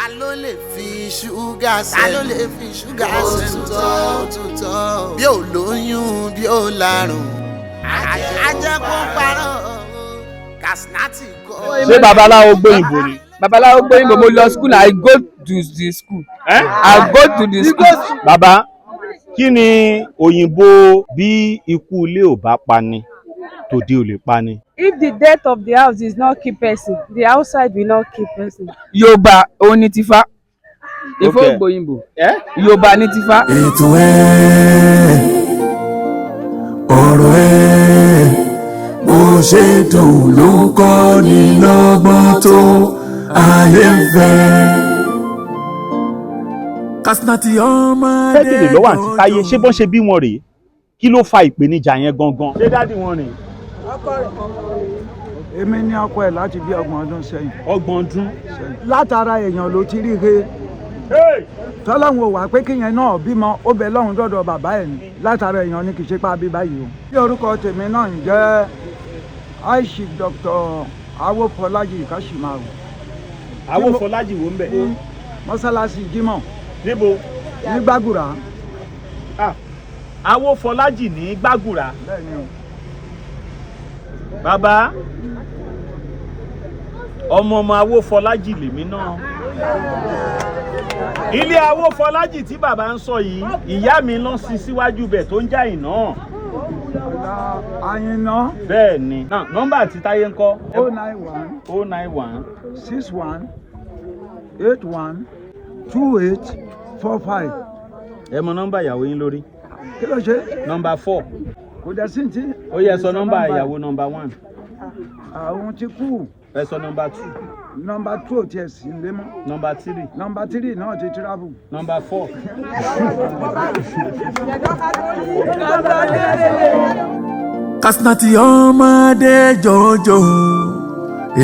Ló lè fi ṣúgà sẹ́nu? Ta ló lè fi ṣúgà sẹ́nu tó bí ò lóyún, bí ò lárùn, ajẹ́ kó parọ́ Kasinati kọ́. Ṣé babaláwo gbóyìnbó ni? Babaláwo gbóyìnbó. Mo lọ school, I go to the school. Eh? I go to the school. Bàbá, kí ni òyìnbó bí ikú ilé ò bá pani, tòde ò lè pani? If the death of the house is not kill person, the outside will not kill person. Yorùbá òun ni Tifá. Ifá. Okay. Ògbóyìnbó, Yorùbá ní Tifá. Ètò ẹ̀, ọ̀rọ̀ ẹ̀, bó ṣe dùn ló ń kọ́ ni lọ́gbọ́n tó ayé ń fẹ́. Kasinati ọmọdé. Fẹ́ bèrè lọ́wọ́ àǹtí Táyé, ṣé bọ́n ṣe bí wọn rèé? Kí ló fa ìpèníjà yẹn gangan? Ṣé daddy wọn rèé? Èmi ní ọkọ ẹ̀ láti bí 30 ọdún sẹ́yìn. 30 ọdún. Látara èèyàn ló ti rí he tọ́lọ́hún ò wá pé kíyẹn náà bímọ, ó bẹ lọ́hún dọ́dọ̀ bàbá ẹ̀ ní látara èèyàn ní kì í ṣe pa bí báyìí o. Bí orúkọ tèmi náà ń jẹ́ Aishi Dr. Awofọlájì Kashimawo. Awofọlájì wo ń bẹ̀? Mọ́sálásí Jímọ̀. Níbo? Ní Gbàgùrà. Awofọlájì ní Gbàgùrà? Bẹ́ẹ̀ni o. Bàbá, ọmọ ọmọ Awofọlájì lèmi náà. Ilé Awofọlájì tí bàbá ń sọ yìí, ìyá mi lọ sí síwájú bẹ̀ tó ń já iná. Àyìnà. Bẹ́ẹ̀ ni. Náà, nọ́mbà tí Táyé ń kọ́? 091 091 61812845. Ẹ mọ nọ́mbà ìyàwó yín lórí? Kí ló ṣe? Nọ́mbà 4. Kò dẹ̀ sí ti. Ó yẹ sọ nọ́mbà ìyàwó nọ́mbà 1. Àwọn ti kú. Ẹ sọ nọ́mbà 2. Nọ́mbà 2 ò tiẹ̀ sí nílé mọ́. Nọ́mbà 3. Nọ́mbà 3 náà ti travel. Nọ́mbà 4. Kasinati ọmọdé jọjọ,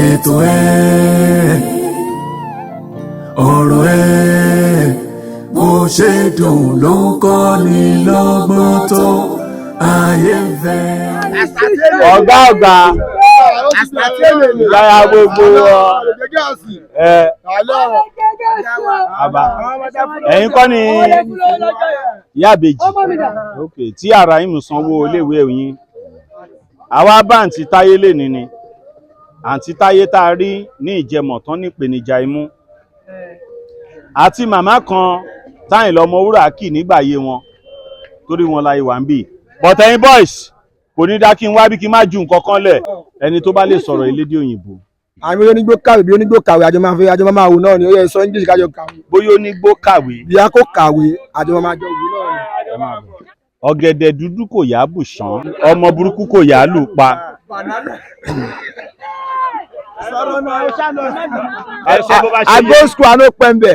ètò ẹ̀, ọ̀rọ̀ ẹ̀, bó ṣe dùn ló ń kọ́ ni lọ́gbọ́n tó ayé ń fẹ́. Ọ̀gá, ọ̀gá ìyára gbogbo ẹ. Àbá, ẹ̀yin kọ́ ni ìyá àbèjì? Ok, tí Arahim sanwó iléèwé yín. Àwa bá àǹtí Táyé lè ní ni àǹtí Táyé tá a rí ní ìjẹmọ̀ tán ní ìpèníjà imú, àti màmá kan táyìn lọmọ wúrà kì nígbà yé wọn torí wọn láyé wà ń bì. But ẹ̀yin boys, kò ní dá kí n wá bí kí n má ju nǹkan kan lẹ̀. Ẹni tó bá lè sọ̀rọ̀ elédè òyìnbó. Àmì onígbó kàwé, bí onígbó kàwé, àjọ máa fi àjọ máa wò náà ni. Ó yẹ sọ English kájọ kàwé. Bóyá onígbó kàwé. Bí a kò kàwé, àjọ máa jọ wò náà ni. Ọ̀gẹ̀dẹ̀ dúdú kò yá bùṣán, ọmọ burúkú kò yá lù pa. Ẹ sọ bó bá ṣe I yé. go school, I no pembe.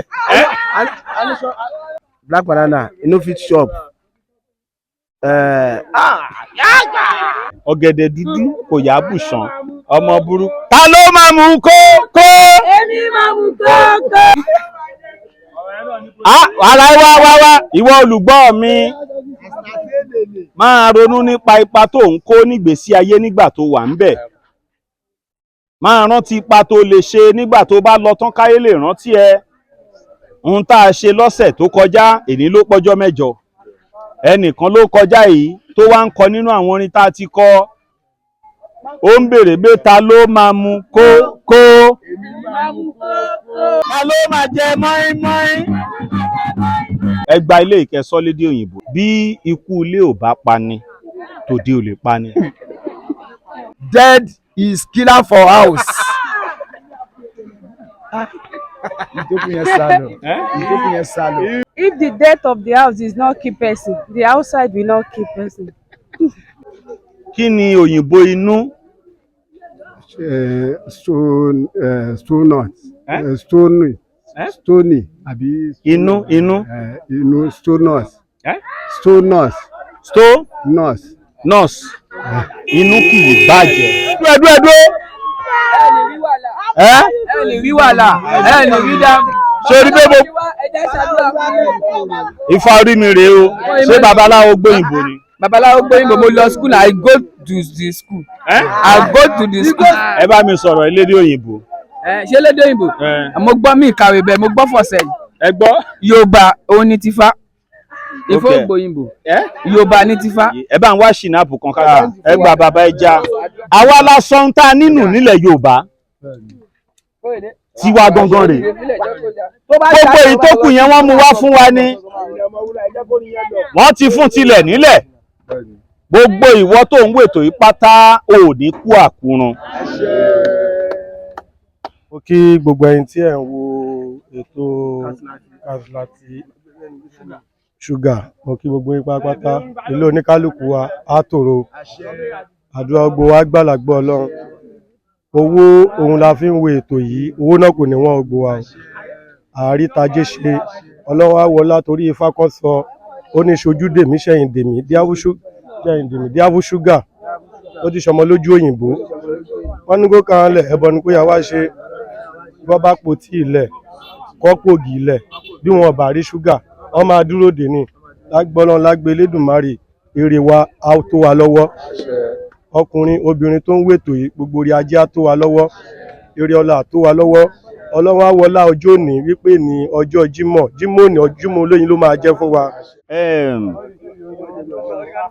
Black banana, e no fit chop. Ọ̀gẹ̀dẹ̀ dúdú kò yá bùṣán, ọmọ burúkú. Ta ló máa mú kó kó? Èmi máa mú kókó. Ah, ara wá wá wá, ìwọ olùgbọ́ mi, máa ronú nípa ipa tó ń kó nígbésí ayé nígbà tó wà ń bẹ̀. Máa rántí ipa tó lè ṣe nígbà tó bá lọ tán, káyé lè rántí ẹ. Ohun tá a ṣe lọ́sẹ̀ tó kọjá, èní ló pọ́jọ́ 8. Ẹnìkan ló kọjá yìí tó wá ń kọ nínú àwọn orin tá a ti kọ, ó ń béèrè pé ta ló máa mu kó kó, ta ló máa jẹ mọ́ínmọ́ín. Ẹ gba ilé ìkẹsọ́ lédè òyìnbó: bí ikú ilé ò bá pani, tòde ò lè pani. Dead is killer for house. Ìjókòó yẹn sá lọ. Ìjókòó yẹn sá lọ. If the death of the house is not kill person, the outside will not kill person. Kí ni òyìnbó inú? Stone, stone nut. Eh? Stony. Eh? Stony àbí? Inú, inú. Inú, stone nut. Eh? Stone nut. Sto nut. Nurse. Inú kì í bàjẹ́. Dúró, dúró, dúró. Ẹ lè rí wàhálà, ẹ lè rí dá. Sórí pé mo ifá orí mi rèé o. Ṣé babaláwo gbóyìnbó ni? Babaláwo gbóyìnbó. Mo lọ school, I go to the school. Eh? I go to the school. Ẹ bá mi sọ̀rọ̀ elédè òyìnbó. Ẹ, ṣé lédè òyìnbó? Mo gbọ́, mi kàwé bẹ́ẹ̀, mo gbọ́ fọ̀sẹ̀. Ẹ gbọ́. Yorùbá òun ni Tifá. Ifá Okay. ògbóyìnbó. Yorùbá ní Tifá. Ẹ bá ń wá ṣìnàpù kan kára ẹ gba bàbá ẹja. Àwa la sọ ohun tá a nínú nílẹ̀ Yorùbá, tiwa gangan rè. Gbogbo èyí tó kù yẹn, wọ́n mú wá fún wa ni, wọ́n ti fún tilẹ̀ nílẹ̀. Gbogbo ìwọ tó ń wètò yìí pátá, ò ní kú àkúrun. Mo kí gbogbo ẹ̀yin tí ẹ̀ ń wo ètò Kaselati Ṣúgà. Mo kí gbogbo yín pátápátá. Ilé oníkálukú wa á tòrò, àdúrà gbogbo wa gbàlagbọ́ Ọlọ́run. Owó òun la fi ń wo ètò yìí, owó náà kò ní wọ́n gbogbo wa o. Àrítajé ṣe, Ọlọ́run á wọlá torí ifá kan sọ ó ní ṣojú dèmí sẹ́yìn dèmí dèmí díáfú ṣúgà ó ti ṣọmọ lójú òyìnbó. Wọ́n ní kó kàn án lẹ̀, ẹbọ ni kó yá wá ṣe. Bí wọ́n bá po tí ilẹ̀ kọ́ pògì ilẹ̀, bí wọn bá rí ṣúgà, wọ́n máa dúró dè ní lágbọ́lọ́n lágbé Elédùmarè. Èrè wa á tó wa lọ́wọ́. Ọkùnrin, obìnrin tó ń wètò yìí, gbogbo orí ajé á tó wa lọ́wọ́, èrè ọlá á tó wa lọ́wọ́. Ọlọ́run á wọlá ọjọ́ òní wípé ní ọjọ́ Jímọ̀, Jímọ̀ òní, Jímọ̀ olóyin ló máa jẹ́ fún wa.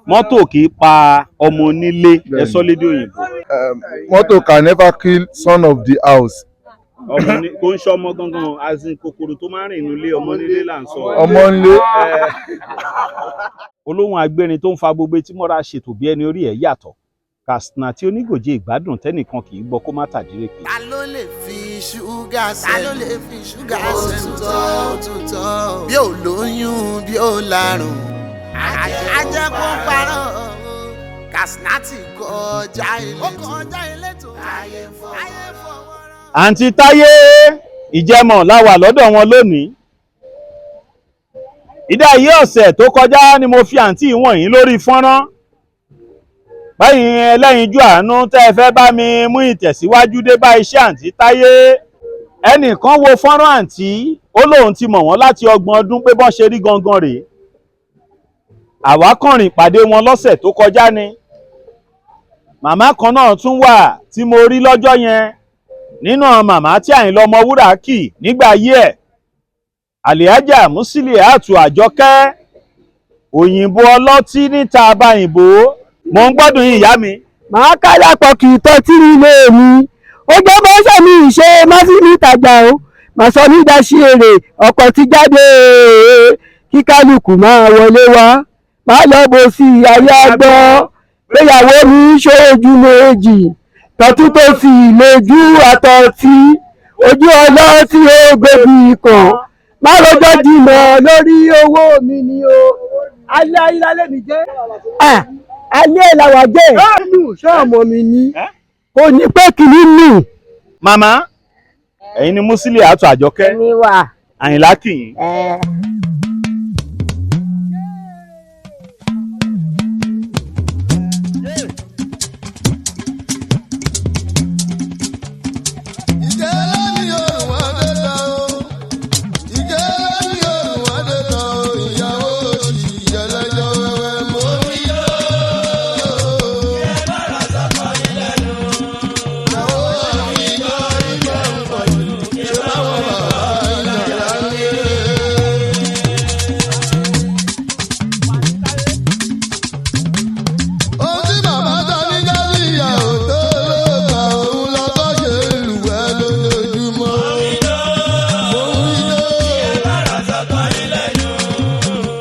Mọ́tò kì í pa ọmọ onílé, ẹ sọ lédè òyìnbó. Mọ́tò can never kill son of the house. Ọmọ ní kò ń ṣọmọ gangan, as in kòkòrò tó máa ń rìn nílé ọmọ nílé là ń sọ. Ọmọ nílé. Olóhùn agbérin tó ń fa gbogbo etí mọ́ra ṣètò bí ẹni orí ẹ̀ yàtọ̀, Katsina tí onígòjé ìgbádùn tẹ́nìkan kì í gbọ́ kó má tàdírèké. Ta ló lè fi ṣúgà sẹ́nu? Ta ló lè fi ṣúgà sẹ́nu? Òtútọ́ bí ò lóyún, bí ò lárùn, ajẹ́ kó parọ́. Katsina kọjá ilé tó, ó kọjá ilé tó, ayé fọwọ́. Àǹtí Táyé Ìjẹmọ̀ la wà lọ́dọ̀ wọn lónìí. Ìdáyé ọ̀sẹ̀ tó kọjá ni mo fi àǹtí wọ̀nyí lórí fọ́nrán báyìí. Ẹlẹ́yinjú àánú tẹ́ ẹ fẹ́ bá mi mú ìtẹ̀síwájú dé bá iṣẹ́ àǹtí Táyé. Ẹnìkan wo fọ́nrán àǹtí, ó lóun ti mọ̀ wọ́n láti 30 ọdún, pé bọ́n ṣe rí gangan rèé. Àwa kàn rìn pàdé wọn lọ́sẹ̀ tó kọjá ni. Màmá kan náà tún wà tí mo rí lọ́jọ́ yẹn nínú àwọn màmá tí Àyìnlá Ọmọwúrà kì nígbà ayé ẹ̀, Àlìhájà Musiliatu Àjọkẹ́, òyìnbó ọlọ́tí níta abáyìnbó. Mò ń gbọ́dùn yín, ìyá mi. Màá kálá pọ̀ kì í tọ́tí nílé mi. Ó jẹ́ bọ́sẹ̀ mi ìṣe mọ́sí ní ìtajà o, màá sọ ní ìdásí èrè ọkọ̀ ti jáde, kí kálukú máa wọlé wá. Máa lọ bó sí ayé àgbọ̀ péyàwó mi ṣojú méjì, tọ́tún tó sì lójú àtọ̀tí, ojú ọlọ́tí ó gbẹ̀bí kan má lọ́jọ́ jìnnà lórí owó mi ni o. Alẹ́ ayé lálẹ́ mi jẹ́. Alẹ́ làwà jẹ́. Ṣọ́ọ̀mù mi ni kò ní pé kìíní nù. Màmá, ẹ̀yin ni Musiliatu Àjọkẹ́? Èmi wà. Àyìnlá kì í. Ohun tí màmá ta ní jáde ìyàwó tó ló gbà, òun lọ́kọ́ ṣe ń lùwẹ́ lójoojúmọ́. Mo ń rí ló.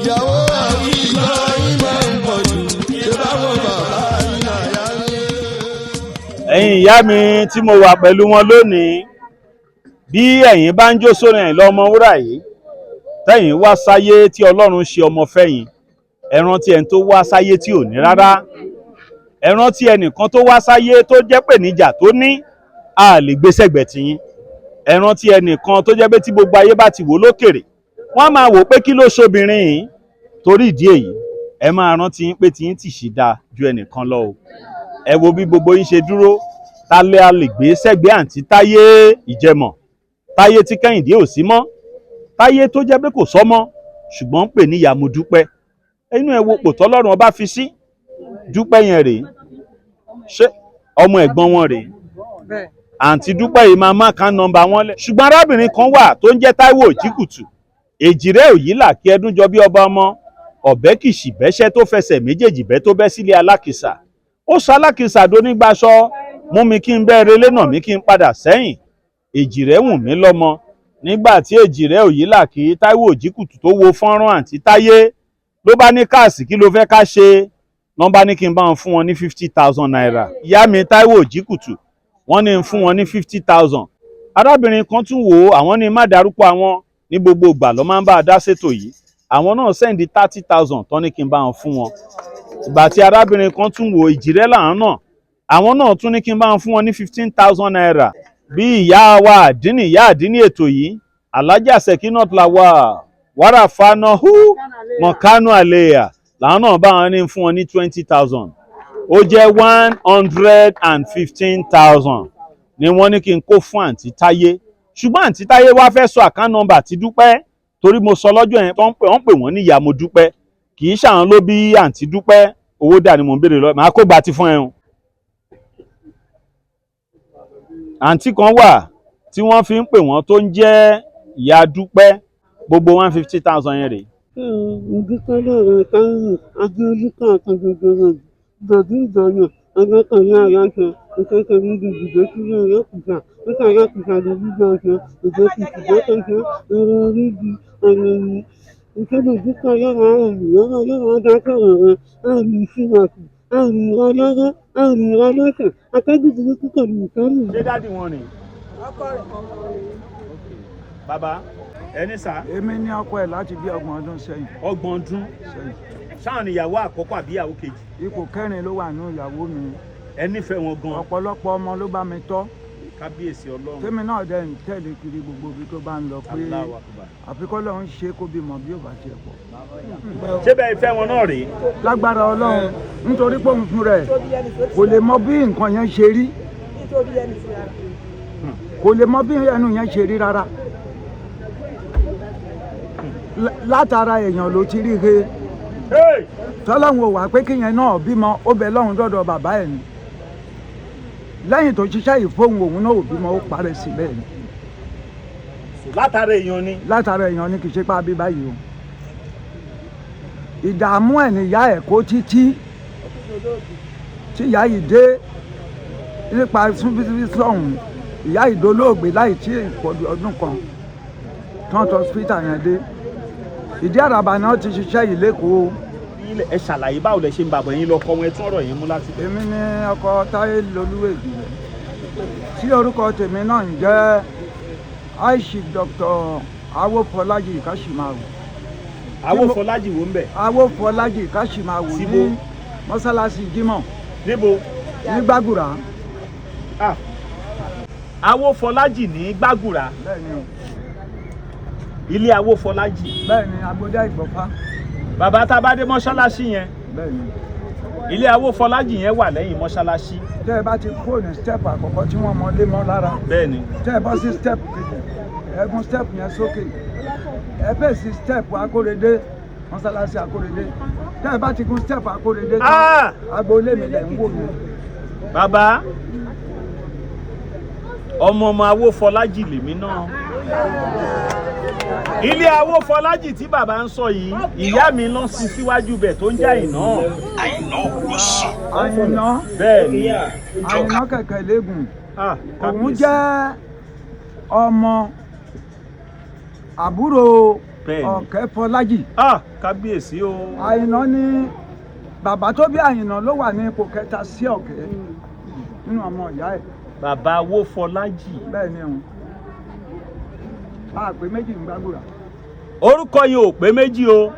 Ìyàwó àwọn ìjọ yín máa ń pọ̀ jù, ṣé báwọn bàbá yín náà yá lé. Ẹ̀yin ìyá mi tí mo wà pẹ̀lú wọn lónìí, bí ẹ̀yin bá ń jó sórin Àyìnlá Ọmọwúrà yìí, tẹ́yin wá sáyé tí Ọlọ́run ṣe ọmọ fẹ́yìn, ẹ rántí ẹni tó wá sáyé tí ò ní rárá. Ẹ rántí ẹnìkan tó wá sáyé tó jẹ́ pèníjà tó ní a lè gbé sẹ́gbẹ̀ẹ́ tiyín. Ẹ rántí ẹnìkan tó jẹ́ pé tí gbogbo ayé bá ti wò lókèrè, wọ́n á máa wò pé kí ló ṣobìnrin yìí. Torí ìdí èyí, ẹ máa rántí pé tiyín tì sí dáa ju ẹnìkan lọ o. Ẹ wo bí gbogbo yín ṣe dúró. Ta lè a lè gbé sẹ́gbẹ̀ẹ́ àǹtí Táyé Ìjẹmọ̀? Táyé tí Kẹ́hìndé ò sí mọ́, Táyé tó jẹ́ pé kò sọ́mọ́, ṣùgbọ́n ń pè ní ìyá mo dúpẹ́. Inú ẹ wo pò tọ́lọ́run ọba fi sí dúpẹ́ yẹn rèé. Ṣé ọmọ ẹ̀gbọ́n wọn rèé? Àǹtí Dúpẹ́ yìí máa má kan nọ́mbà wọn lẹ̀. Ṣùgbọ́n arábìnrin kan wà tó ń jẹ́ Táíwò Òjìkùtù, èjìrẹ́ òyìnlá kí ẹdún jọ bí ọba ọmọ ọ̀bẹ kìsì bẹ́ṣẹ́ tó fẹsẹ̀ méjèèjì bẹ́ tó bẹ́ sílé alákìsà. Ó sọ alákìsà donígbàṣọ, mú mi kí n bẹ́ relé náà mi kí n padà sẹ́yìn. Èjìrẹ́ wùn mí lọ́mọ. Nígbà tí èjìrẹ́ òyìnlá kí Táíwò Òjìkùtù tó wo fọ́nrán àǹtí Táyé ló bá ní káàsì kí ló fẹ́ ká ṣe, nọ́mbà ní kí n bá wọn fún wọn ní 50,000 naira. Ìyá mi Táíwò Òjìkùtù wọ́n ní fún wọn ní 50,000. Arábìnrin kan tún wò ó, àwọn ní má dárúkọ àwọn, ní gbogbo ìgbà ló máa ń bá a dá sétò yìí. Àwọn náà sẹ́ndí 30,000 tán ní kí n bá wọn fún wọn. Ìgbà tí arábìnrin kan tún wò, ìjìrẹ́ làwọn náà, àwọn náà tún ní kí n bá wọn fún wọn ní 15,000 naira. Bí ìyá wa àdínì, ìyá àdínì ètò yìí, Alhaja Sekinat Lawal wàràfànàhù mọ̀kánú àlẹ́yà, làwọn náà bá wọn ní fún wọn ní 20,000. Ó jẹ́ 115,000 ni wọ́n ní kí n kó fún àǹtí Táyé. Ṣùgbọ́n àǹtí Táyé wá fẹ́ sọ àkáǹtì nọ́mbà tí Dúpẹ́, torí mo sọ lọ́jọ́ yẹn tó ń pè wọ́n pè wọ́n ní ìyá mo Dúpẹ́, kì í ṣàwọn ló bí àǹtí Dúpẹ́. Owó dà ni mò ń béèrè lọ, màá kó gba ti fún ẹ o. Àǹtí kan wà tí wọ́n fi ń pè wọ́n tó ń jẹ́ ìyá Dúpẹ́, gbogbo 150,000 yẹn rèé. Mo dúpẹ́ lọ́wọ́ Táíwò Adéolúkà àtàgbègbè gbàdú ìgbàyàn agbẹ́kẹ̀lé aláṣẹ ìkẹ́kẹ́ níbi ìdìbò sílé alákìsà nípa alákìsà ní gbígbà ọ̀sẹ̀ ìgbésí ìgbẹ́kẹ̀ṣẹ́ ẹ̀rọ oríbi àyẹ̀wò ìkéde dúpẹ́ lọ́wọ́ àrùn lọ́wọ́ lọ́wọ́ adákọ̀rọ̀ rẹ̀ àrùn ìṣúwàsì àrùn ìrọlọ́wọ́ àrùn ìrọlọ́sẹ̀ akẹ́gùn burúkú pẹ̀lú ìkẹ́lù. Ṣé dádì wọn ni? Bàbá ẹni sá. Èmi ní ọkọ ẹ̀ láti bí 30 ọdún sẹ́yìn. 30 ọdún sẹ́yìn. Ṣáà ni ìyàwó àkọ́kọ́ àbí ìyàwó kejì? Ipò kẹrin ló wà ní ìyàwó mi. Ẹ nífẹ̀ẹ́ wọn gan. Ọ̀pọ̀lọpọ̀ ọmọ ló bá mi tọ́. Kábíyèsí Ọlọ́run. Tèmi náà dẹ̀ ń tẹ̀lé kiri gbogbo ibi tó bá ń lọ pé Allahu Akbar. àfikọ́ lọ́hún ṣe kó bímọ bí ó bá tiẹ̀ pọ̀. Ṣé bẹ́ẹ̀ ìfẹ́ wọn náà rèé? Lágbára Ọlọ́run, nítorí pé òun fún rẹ̀ kò lè mọ bí nǹkan yẹn ṣe rí, kò lè mọ bí ẹnu yẹn ṣe rí rárá. Látara èèyàn ló ti rí he. Tọ́lọ́hún ò wá pé kíyẹn náà bímọ, ó bẹ lọ́hún dọ́dọ̀ bàbá ẹ̀ ni. Lẹ́yìn tó ṣiṣẹ́ ìfóhùn òun náà ò bímọ, ó parẹ́ sí bẹ́ẹ̀ ni. Látara èèyàn ni. Látara èèyàn ni, kì í ṣe pa bí báyìí o. Ìdààmú ẹ̀ níyà ẹ̀ kó títí tí ìyá yìí dé nípa sọ̀hún, ìyá yìí dolóògbé láì tí ìpọ̀jù ọdún kan tán tó hospital yẹn dé. Ìdí àràbà náà ti ṣiṣẹ́ yìí lẹ́kọ̀ọ́. Ẹ ṣàlàyé báwo lẹ ṣe ń bàbọ̀ yín lọkọ wọn, ẹ tún ọ̀rọ̀ yẹn mú láti. Èmi ni ọkọ Táyé Lolúwèjì rẹ, tí orúkọ tèmi náà ń jẹ́ Aishi Dr. Awófọlájì Káṣímáwò. Awófọlájì wo ń bẹ̀? Awófọlájì Káṣímáwò ní mọ́sálásí Jímọ̀. Níbo? Ní Gbàgùrà. Awófọlájì ní Gbàgùrà. Bẹ́ẹ̀ni o. Ilé Awófọlájì. Bẹ́ẹ̀ni, agbódà Ìgbọ̀fá. Bàbá tá a bá dé mọ́ṣáláṣí yẹn. Bẹ́ẹ̀ni. Ilé Awófọlájì yẹn wà lẹ́yìn mọ́ṣáláṣí. Tẹ́ ẹ bá ti kúrò ní step àkọ́kọ́ tí wọ́n mọ lé mọ́ lára. Bẹ́ẹ̀ni. Tẹ́ ẹ bọ́ sí step kejì, ẹ gún step yẹn sókè. Ẹ fẹ́ sí step Akóredé, mọ́ṣáláṣí Akóredé. Tẹ́ ẹ bá ti gún step Akóredé tán, agboolé mi lẹ̀ ń wò mí. Bàbá, ọmọ ọmọ Awófọlájì lèmi náà. Ilé Awófọlájì tí bàbá ń sọ yìí, ìyá mi lọ sí síwájú bẹ̀ tó ń já iná. Àyìnà. Bẹ́ẹ̀ ni. Àyìnà kẹ̀kẹ́ lẹ́gùn. Òun jẹ́ ọmọ àbúrò Ọ̀kẹ́ Fọlájì. Kábíyèsí o. Àyìnà ni bàbá tó bí Àyìnà ló wà ní ipò kẹta sí Ọ̀kẹ́ nínú ọmọ ìyá ẹ̀. Bàbá Awófọlájì. Bẹ́ẹ̀ ni o. A pé méjì ń Gbàgùrà. Orúkọ yìí ò pé méjì o.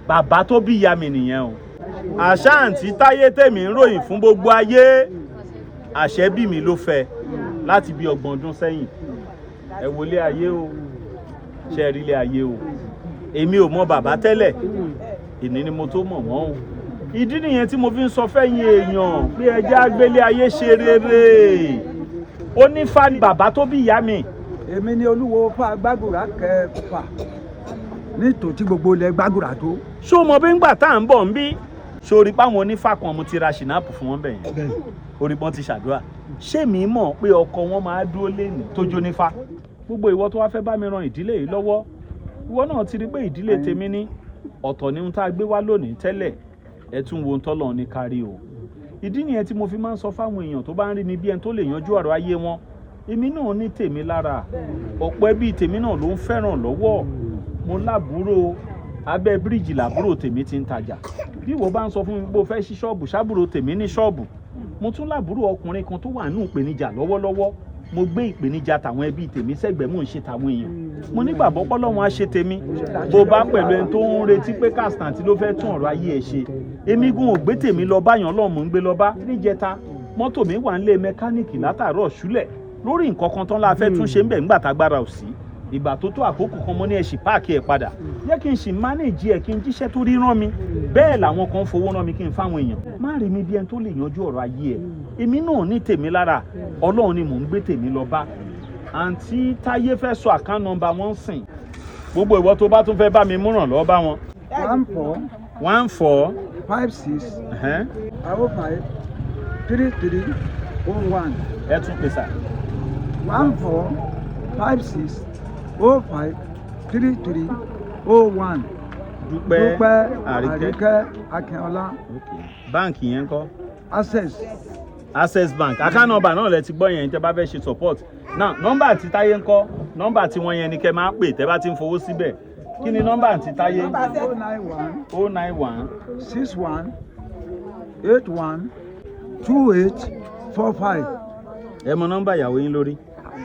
Bàbá tó bí ìyá mi nìyẹn o. Àṣà àǹtí Táyé tèmi ń ròyìn fún gbogbo ayé. Àṣẹ bí mi ló fẹ́ láti bí 30 ọdún sẹ́yìn. Ẹ wọlé ayé o. Ṣe rí ilé ayé o. Èmi ò mọ bàbá tẹ́lẹ̀. Èní ni mo tó mọ̀ wọ́n o. Ìdí nìyẹn tí mo fi ń sọ fẹ́yìn èèyàn pé ẹ jẹ́ agbélé ayé ṣe rere. Ó ní fa ni bàbá tó bí ìyá mi. Èmi ni olúwo fa Gbàgùrà kẹfà nítòtí gbogbo ilẹ̀ Gbàgùrà tó. Ṣó mọ bí ngbà tá à ń bọ̀ ń bí Sórí páwọn onífà kan mo ti ra ṣìnáàpù fún wọn bẹ̀yẹn, orí pọ́n ti ṣàdúrà. Ṣé mi mọ̀ pé ọkọ wọn máa dúró léèní tó jó nífà? Gbogbo ìwọ tó wá fẹ́ bá mi ran ìdílé yìí lọ́wọ́, ìwọ náà ti rí pé ìdílé tèmi ní ọ̀tọ̀ ni ohun tá a gbé wá lónìí tẹ́lẹ̀. Ẹ tún wo ohun tọ́lọ́run ní kárí o. Ìdí nìyẹn tí mo fi máa ń sọ fáwọn èèyàn tó bá ń rí mi bí ẹni tó lè yanjú ọ̀rọ̀ ayé wọn, èmi náà ní tèmi lára. Ọ̀pọ̀ ẹbí tèmi náà ló ń fẹ́ràn lọ́wọ́. Mo lábúrò abẹ́ bíríìjì, làbúrò tèmi ti ń tajà. Bí ìwọ bá ń sọ fún mi pé o fẹ́ ṣí ṣọ́ọ̀bù, ṣábúrò tèmi ní ṣọ́ọ̀bù. Mo tún lábúrò ọkùnrin kan tó wà ní ìpèníjà lọ́wọ́lọ́wọ́. Mo gbé ìpèníjà tàwọn ẹbí tèmi sẹ́gbẹ̀ẹ́, mò ń ṣe tàwọn èèyàn. Mo nígbàgbọ́ pọ́lọ́run á ṣe tèmi. Bó bá pẹ̀lú ẹni tó ń retí pé Katsina ló fẹ́ tún ọ̀rọ̀ ayé ẹ̀ ṣe, èmi gun ò gbé tèmi lọ báyàn lọ́mù ń gbé lọ bá. Níjẹta, mọ́tò mi wà nílé mẹkáníìkì látàárọ̀ ṣúlẹ̀ lórí nǹkan kan tán la fẹ́ tún ṣe ń bẹ̀ ńgbà tágbára ò sí. Ìgbà tó tó àkókò kan, mo ní ẹ ṣì páàkì ẹ̀ padà, jẹ́ kí n sì manage ẹ̀, kí n jíṣẹ́ tó rí rán mi. Bẹ́ẹ̀ làwọn kan fowó rán mi kí n fáwọn èèyàn. Má rí mi bí ẹni tó lè yanjú ọ̀rọ̀ ayé ẹ̀, èmi náà ní tèmi lára. Ọlọ́run ni mò ń gbé tèmi lọ bá. Àǹtí Táyé fẹ́ sọ account number wọn sìn. Gbogbo ìwọ tó bá tún fẹ́ bá mi múràn lọ́ọ́ bá wọn. 14 14 56 05 33 01. Ẹ tún pè sà. 14 56 05 33 01. Dúpẹ́. Dúpẹ́. Àríkẹ́. Àríkẹ́ Akínọlá. Báǹkì yẹn ńkọ́? Access. Access Bank. Account number náà lẹ ti gbọ́ yẹn tẹ́ bá fẹ́ ṣe support náà. Nọ́mbà àti Táyé ńkọ́? Nọ́mbà tí wọ́n yẹn ni kẹ́ máa pè tẹ́ bá ti ń fowó síbẹ̀. Kí ni nọ́mbà àti Táyé? 091 091 61 81 28 45. Ẹ mọ nọ́mbà ìyàwó yín lórí?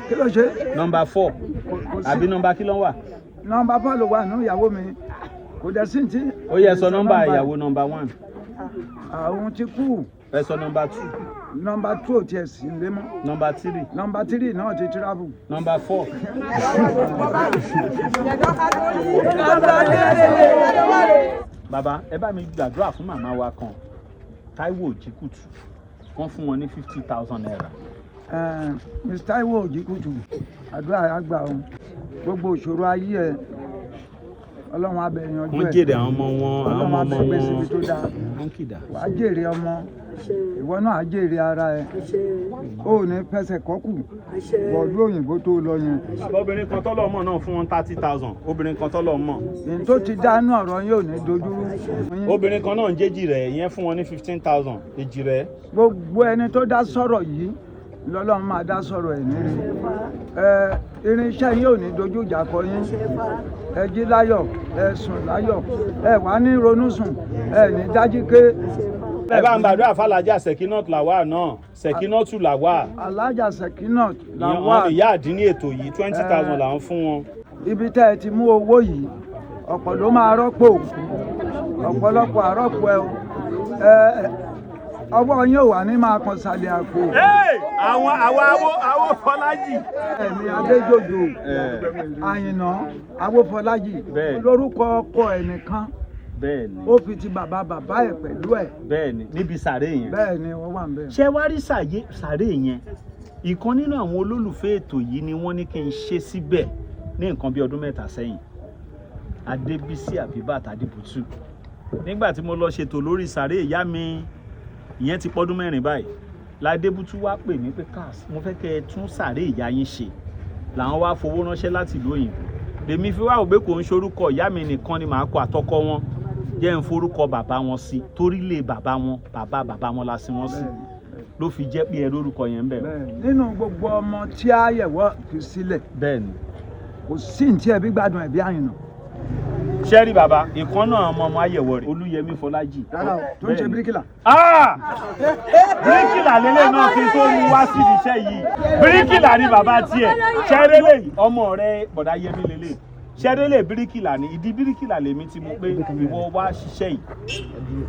Kí ló ṣe? Nọ́mbà 4 àbí nọ́mbà kí ló ń wà? Nọ́mbà 4 ló wà nínú ìyàwó mi, kò dẹ̀ sí ti. Ó yẹ sọ nọ́mbà ìyàwó nọ́mbà 1. Àwọn ti kú. Ẹ sọ nọ́mbà 2. Nọ́mbà 2 ò tiẹ̀ sí nílé mọ́. Nọ́mbà 3. Nọ́mbà 3 náà ti travel. Nọ́mbà 4. Bàbá, ẹ bá mi gbàdúrà fún màmá wa kan, Táíwò Òjìkùtù. Wọ́n fún wọn ní ₦50,000. Mr. Taiwo Òjìkùtù, àdúrà àgbà o. Gbogbo ìṣòro ayé ẹ, Ọlọ́run á bẹ̀ yanjú ẹ. Wọ́n jèrè àwọn ọmọ wọn, àwọn Ọlọ́run ọmọ á ọmọ bẹ̀ gbé wọn. síbi tó dáa. Wọ́n kìdá. Wàá jèrè ọmọ, ìwọ náà á jèrè ara ẹ, o ò ní fẹsẹ̀ kọ́kù bọ̀dú òyìnbó tó lọ yẹn. Bàbá, obìnrin kan tọ́lọ̀ mọ̀ náà fún wọn 30,000. Obìnrin kan tọ́lọ̀ mọ̀. Ní tó ti dánú ọ̀rọ̀ yín ò ní dojúrú. Obìnrin kan náà ń jẹ́jì rẹ̀, ìyẹn fún wọn ní 15,000, èjì rẹ̀. Gbogbo ẹni tó dá sọ̀rọ̀ yìí lọ́lọ́run máa dá sọ̀rọ̀ ẹ̀ nírí ẹ. Irinṣẹ́ yín ò ní dojú ìjà kọ yín. Ẹ jí láyọ̀, ẹ sùn láyọ̀, ẹ wà ní ronú sùn, ẹ ní dájí ké. Ẹ bá ń gbàdúrà fàlàjà Sekinat Lawal náà, Sekinatu Lawal. Alájà Sekinat Lawal. Ìyá àdínní ètò yìí, 20,000 là ń fún wọn. Ibi tẹ́ ẹ ti mú owó yìí, ọ̀pọ̀ ló máa rọ́pò, ọ̀pọ̀lọpọ̀ àrọ́pò ẹ o. Ẹ ọwọ́ yín ò wà ní máa kan sàlẹ̀ àpò. Àwọn àwọn awo awo Fọlájì. Ẹ̀mí Adéjòjò Àyìnà Awófọlájì lórúkọ ọkọ ẹ̀ nìkan. Bẹ́ẹ̀ni. Ó fi ti bàbá bàbá ẹ̀ pẹ̀lú ẹ̀. Bẹ́ẹ̀ni, níbi sàré yẹn. Bẹ́ẹ̀ni, wọ́n wà ń bẹ̀. Ṣé wá rí sàré yẹn, ìkan nínú àwọn olólùfẹ́ ètò yìí ni wọ́n ní kí n ṣe síbẹ̀ ní nǹkan bí ọdún 3 sẹ́yìn. Adébísí Àbíbàtà Adébútú, nígbà tí mo lọ ṣètò lórí sàré ìyá mi, ìyẹn ti pọ́dún 4 báyìí, ládébútú wá pè mí pé, "Cars, mo fẹ́ kẹ́ ẹ tún sàré ìyá yín ṣe." Làwọn wá fowó ránṣẹ́ láti ìlú òyìnbó. Lèmi fi wá ògbé kò ń ṣorúkọ ìyá mi nìkan ni màá kọ àtọkọ wọn, jẹ́ ń forúkọ bàbá wọn sí, torí lé bàbá wọn, bàbá bàbá wọn la sin wọn sí, ló fi jẹ́ pé ẹ lórúkọ yẹn ń bẹ̀. Nínú gbogbo ọmọ tí a yẹ̀wọ́ fi sílẹ̀. Bẹ́ẹ̀ni. Kò sí ní tí ẹbí gbádùn ẹbí Àyìnà. Ṣẹ́rí bàbá, ìkan náà ọmọ ọmọ ayẹ̀wò rẹ̀, Olúyẹmí Fọlájì. Rárá o, tó ń ṣe bíríkìlà. Bíríkìlà lélẹ̀ náà kí n tó mú wá síbi iṣẹ́ yìí. Bíríkìlà ni bàbá tiẹ̀. Ṣẹ́rẹ́lẹ̀ ọmọ rẹ̀ bọ̀dá Yẹmí lélẹ̀. Ṣẹ́rẹ́lẹ̀ bíríkìlà ni. Ìdí bíríkìlà lèmi ti mú pé ìwọ wá ṣiṣẹ́ yìí.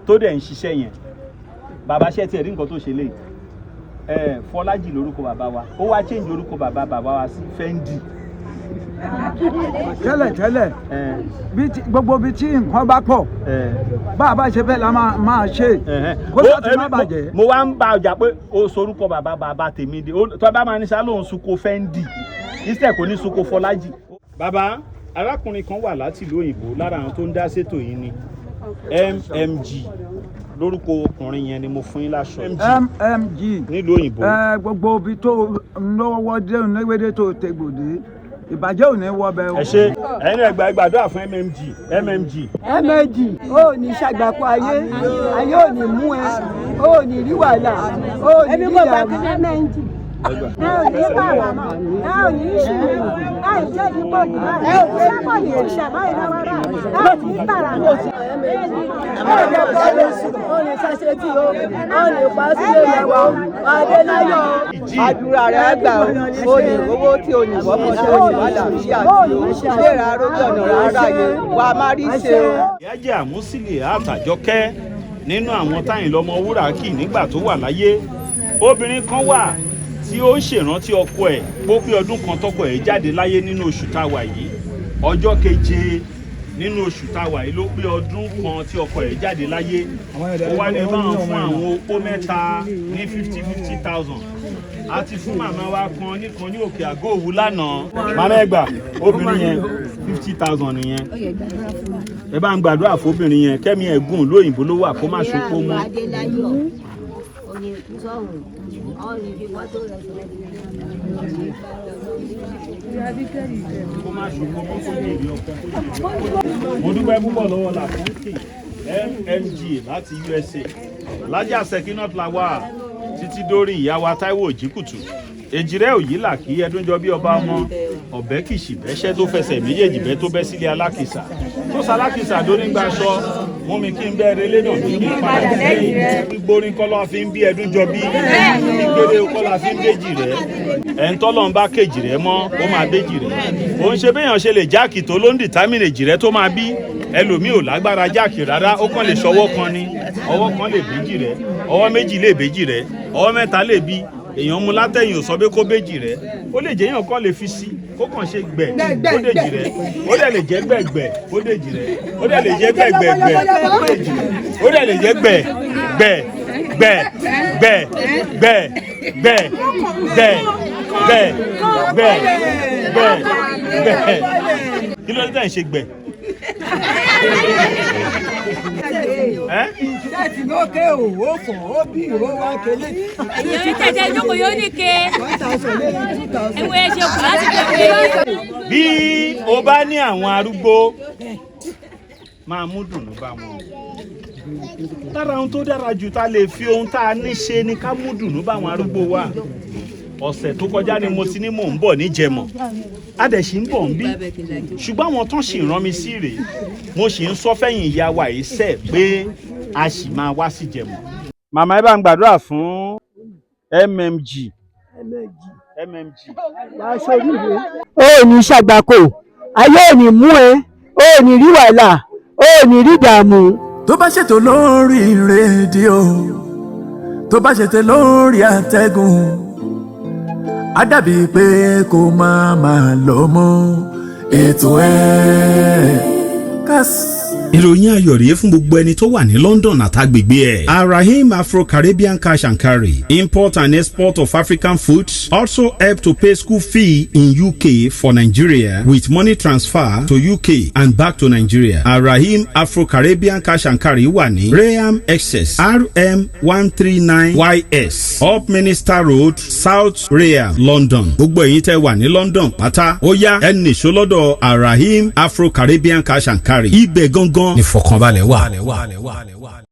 Tó dẹ̀ ń ṣiṣẹ́ yẹn. Bàbá, ṣẹ́ tiẹ̀ rí nǹkan tó ṣe léyìí. Fọlájì lórúkọ bàbá wa. Ó wá change orúkọ bàbá bàbá wa sí Fẹ́ńdì. Tẹ́lẹ̀ tẹ́lẹ̀, gbogbo ibi tí nǹkan bá pọ̀, bá a bá ṣe fẹ́ la máa ṣe kó tó ti má bàjẹ́. Mo wá ń bá ọjà pé o sorúkọ bàbá bàbá tèmi de tó bá máa ní sá lóun sunko Fẹ́ńdì instead kò ní sunko Fọlájì. Bàbá, arákùnrin kan wà láti ìlú òyìnbó, lára àwọn tó ń dá sétò yìí ni. MMG lórúkọ ọkùnrin yẹn ni mo fún yín láṣọ. MMG nílùú òyìnbó. Ẹ gbogbo ibi tó lọ́wọ́ dé oníwédé tó tegbòdé, ìbàjẹ́ ò ní wọbẹ̀ o. Ẹ ṣe, ẹ̀yin náà ẹ gbàdúrà fún MMG, MMG. MMG, ó ní ṣàgbàpọ̀ ayé, ayé ò ní mú ẹ, ó ní rí wàhálà, ó ní rí ìdààmú. Ẹ ò ní bàrà mọ́, ẹ ò ní ṣubú, ẹ ò jẹ́ ìdíbò jù báyìí, ẹ kò ní ṣàbáyé lọ́wọ́ rà, ẹ ò ní bàrà mọ́. Ó jẹ́ bọ́ọ̀lù, ó ní ṣàṣetì o, ó ní pa sílé ìyàwó Adéláyọ̀. Àdúrà rẹ̀ á gbà ó, ó ní owó tí o ní wọ́pọ̀ tí o ní wàhálà sí àti o léra arógbó ọ̀nà rárá yẹn wà á má rí ṣe o. Ìyájẹ́ Àmúsílẹ̀ Àtàjọkẹ́ nínú àwọn táyìn lọ́mọ wúrà kì nígbà tó wà láyé. Obìnrin kan wà tí ó ń ṣèrántí ọkọ ẹ̀ pó pé ọdún kan tọkọ ẹ̀ jáde láyé nínú oṣù tá a wà yìí. Ọjọ́ 7 nínú oṣù tá a wà yìí ló pé ọdún kan tí ọkọ ẹ̀ jáde láyé. Ó wá ní báwọn fún àwọn opó mẹ́ta ní 50,000 àti fún màmá wa kan nìkan ní Òkè Àgọ́ Òwu lánàá. Màmá ẹ gbà, obìnrin yẹn 50,000 nìyẹn. Ẹ bá ń gbàdúrà fóbìnrin yẹn kẹ́mi ẹ̀gùn lóyìnbó ló wà kó má ṣopó mọ́. Kó má ṣopó mọ́, kó jèrè ọkọ, kó jèrè ọkọ. Mo dúpẹ́ púpọ̀ lọ́wọ́ Làkúnkì MMG láti USA, Lájà Sekinat Lawal, títí dórí ìyá wa Táíwò Òjìkùtù, èjìrẹ́ òyìnlá kí ẹdúnjọ bí ọba ọmọ ọ̀bẹ kìsì bẹ́ṣẹ́ tó fẹsẹ̀ méjèèjì bẹ́ tó bẹ́ sílé alákìsà tó salákìsà dónígbàṣọ mú mi kí n bẹ́ẹ̀ relé náà ní kí n padà sẹ́yìn. Gbígbórin kọ́lá fi ń bí ẹdúnjọ bí, gbígbére kọ́lá fi ń déjì rẹ̀. Ẹ̀ ń tọ́lọ́ ń bá kejì rẹ̀ mọ́, ó máa déjì rẹ̀. Òun ṣe béèyàn ṣe lè jáàkì tó ló ń dìtámìnì èjì rẹ̀ tó máa bí. Ẹlòmíì ò lágbára jáàkì rárá, ó kàn lè ṣọwọ́ kan ni. Ọwọ́ kan lè béjì rẹ̀, ọwọ́ méjì lè béjì rẹ̀, ọwọ́ mẹ́ta lè bí. Èèyàn mú látẹ̀yìn ò sọ pé kó béjì rẹ̀. Ó lè jẹ́ èèyàn kan lè fi sí kó kàn ṣe gbẹ̀ kó dèjì rẹ̀. Ó dẹ̀ lè jẹ́ gbẹ̀gbẹ̀ kó dèjì rẹ̀. Ó dẹ̀ lè jẹ́ gbẹ̀gbẹ̀gbẹ̀ kó dèjì rẹ̀. Ó dẹ̀ lè jẹ́ gbẹ̀ gbẹ̀ gbẹ̀ gbẹ̀ gbẹ̀ gbẹ̀ gbẹ̀ gbẹ̀ gbẹ̀ gbẹ̀ gbẹ̀. Kí ló dé tẹ̀ ń ṣe gbẹ̀? Láti lókè òwò fọ̀ ó bí ìró wa kélé. Èyí tẹ̀tẹ̀ jókòó yóò ní ke. Ẹ̀wọ̀ ẹ̀ ṣe kù láti kékeré. Bí o bá ní àwọn arúgbó, máa mú dùnú bá wọn. Lára ohun tó dára jù tá a lè fi ohun tá a ní ṣe ni ká mú dùnú bá àwọn arúgbó wa. Ọ̀sẹ̀ tó kọjá ni mo ti ní mò ń bọ̀ níjẹmọ̀, a dẹ̀ sì ń bọ̀ ń bí, ṣùgbọ́n àwọn tán sì rán mi sí rèé. Mo sì ń sọ fẹ́yìn ìyá wa yìí sẹ́ pé a sì máa wá sí Jẹ̀mọ̀. Màmá, ẹ bá ń gbàdúrà fún MMG. MMG. Ó ní ṣàgbàkò, ayé ò ní mú ẹ, ó ní rí wàhálà, ó ní rí ìdààmú. Tó bá ṣètò lórí rédíò, tó bá ṣètò lórí àtẹ̀gùn, á dàbí pé kó máa máa lọ mọ́ ètò ẹ̀ kásì. Ìròyìn ayọ̀ rèé fún gbogbo ẹni tó wà ní London àtàgbègbè ẹ̀. Arahim Afro-Caribbean Cash and Carry, import and export of African foods, also help to pay school fee in UK for Nigeria with money transfer to UK and back to Nigeria. Arahim Afro-Caribbean Cash and Carry wà ní Rainham, Essex, RM 139 YS, Upminster Road, South Rainham, London. Gbogbo ẹ̀yin tẹ́ wà ní London pátá, ó yá, ẹ nìṣó lọ́dọ̀ Arahim Afro-Caribbean Cash and Carry. Ibẹ̀ gangan ìfọ̀kànbalẹ̀ wà.